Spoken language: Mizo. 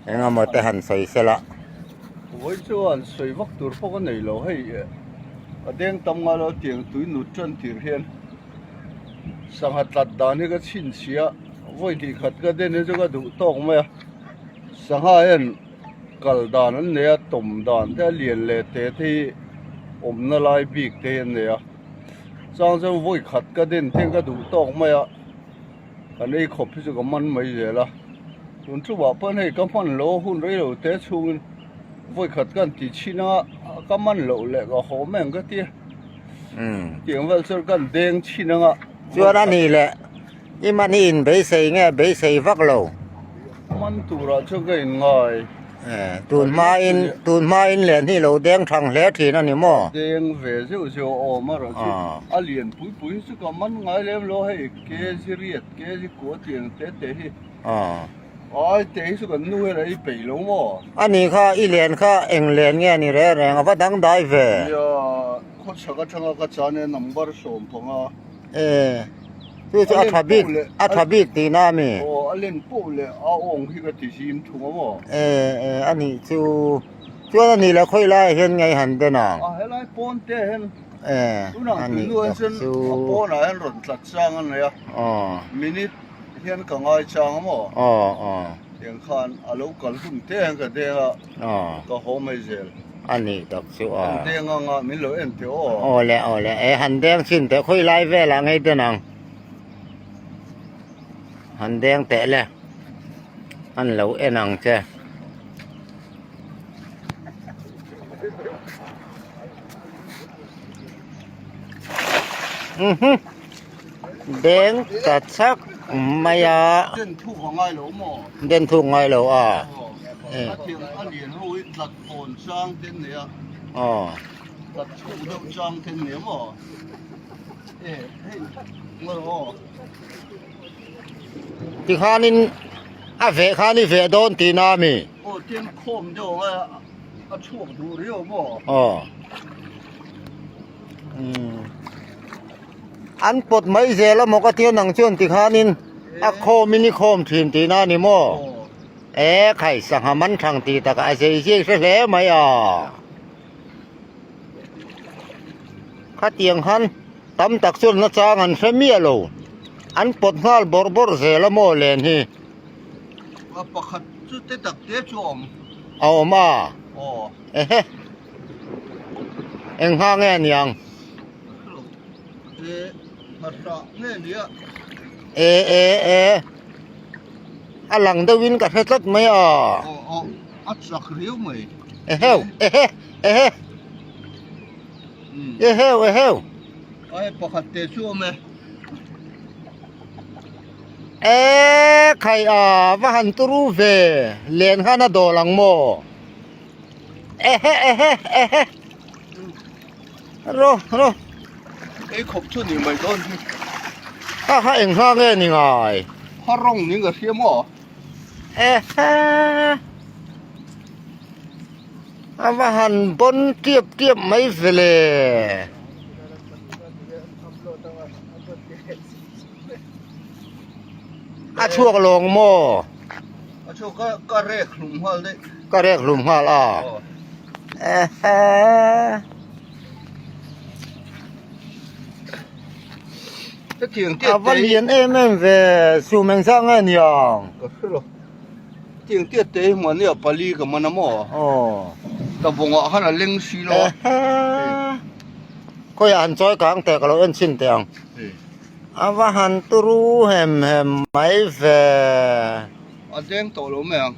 Engemaw te han sawi sela. Vawi chuan sawi vak tur pawh ka nei lo hei ka deng tam ngai lo tiang tui nut tan tir hian sangha tlat dan hi ka chhinchhiah vawi hnih khat ka den hi chu ka duh tawk mai a sangha hian kal dan an nei a tawm dan te a lian leh te te hi awmna lai bik te hi an nei a chang chuan vawi khat ka den te hian ka duh tawk mai a. Kan ei khawp hi chu ka man mai zel a, tun chuvah pawn hei ka hman lo hun rei lo te chhungin vawi khat ka han ti chhin a, ka man loh leh ka haw mai ang ka ti a, tiang vel chuan ka han deng chhin ang a. Chuan a nih leh i man i inbeisei nge beisei vak lo? Man turah chuan ka inngai. Tun hmain tun hmain len hi lo deng thang hle thin a ni maw? Deng ve zeuh zeuh a awm a rawh chu a lian pui pui hi chu ka man ngai lem lo hei kg riat kg kua tiang te te hi ai te hi chu kan nu hian a ei peih lo maw? A ni kha i len kha eng len nge ni reng reng a va dang dai ve? Nia khawchhak atanga ka chan e number 15. E chu chu a tha bik a tha bik tih na ami? Aw a len poh leh a awng hi ka ti zim thung a maw? E e a nih chu chuan a nih leh khawi laiah hian nge i han den ang? A helai pawn te hian e tunah a nih tunu tak hian chu a pawnah hian rawn tlat chang a nei a aw minute hian ka ngai chang a maw? Aw aw. Tiang khan a lo kal hun te hian ka deng a. Ka haw mai zel. A nih tak chu a. Han deng anga min lo en teh aw. Aw le aw le e han deng chhin teh khawi lai velah ngei den ang. Han deng teh le. An lo en ang che. Mhm. Deng ta chak mai a. Den thuk a ngai lo maw? Den thuk ngai lo a. A thiam a lian ho hi tlat pawn chang te an nei a. Aw. Tlat chhuk deuh chang te an nei a maw? E hei ngaw aw. Tikhanin a veh khan i veh dawn tihna a mi? Aw tian khawm deuh ang a a chhuak duh riau maw? Aw. Umm. An pawt mai zel a maw ka tia nang chuan tikhanin a khawmin i khawm thin tihna a ni maw? E khai sangha man thang tih takah a zei zui hre hle mai a. Khatiang khan tam tak chuan nachang an hre miah lo. An pawt nghal bawrh bawrh zel a maw len hi. A pakhat chu te tak te chu a awm. A awm a. Aw. Ehe. Eng hma nge aniang? E e e a lang deuhin ka hre tlat mai a. A chak riau mai. Eheu ehe ehe eheu eheu. Ai pakhat te chu awm e. E khai a va han turu ve len khan a dawl ang maw? Ehe ehe ehe Ro ro Ei khawp chu ni mai dawn hi. Ha ha eng hla nge ni ngai? Ha rawng ni ka hria maw? Ehe A va han bawn tiap tiap mai ve le. A chhuak lawng maw? A chhuak ka ka rek hlum nghal daih. Ka rek hlum nghal a. Ehe. Hetiang tiat A va lian em em ve sum eng zah nge niang. Ka hre lo. Hetiang tiat te hi hmuh ania pali ka man a maw? Aw. Ka vawngah khan a leng si lo a. Ehe. Khawiah han chawi kang teh ka lo en chhin teh ang. A va han turu hem hem mai ve. A deng tawh lo mai ang.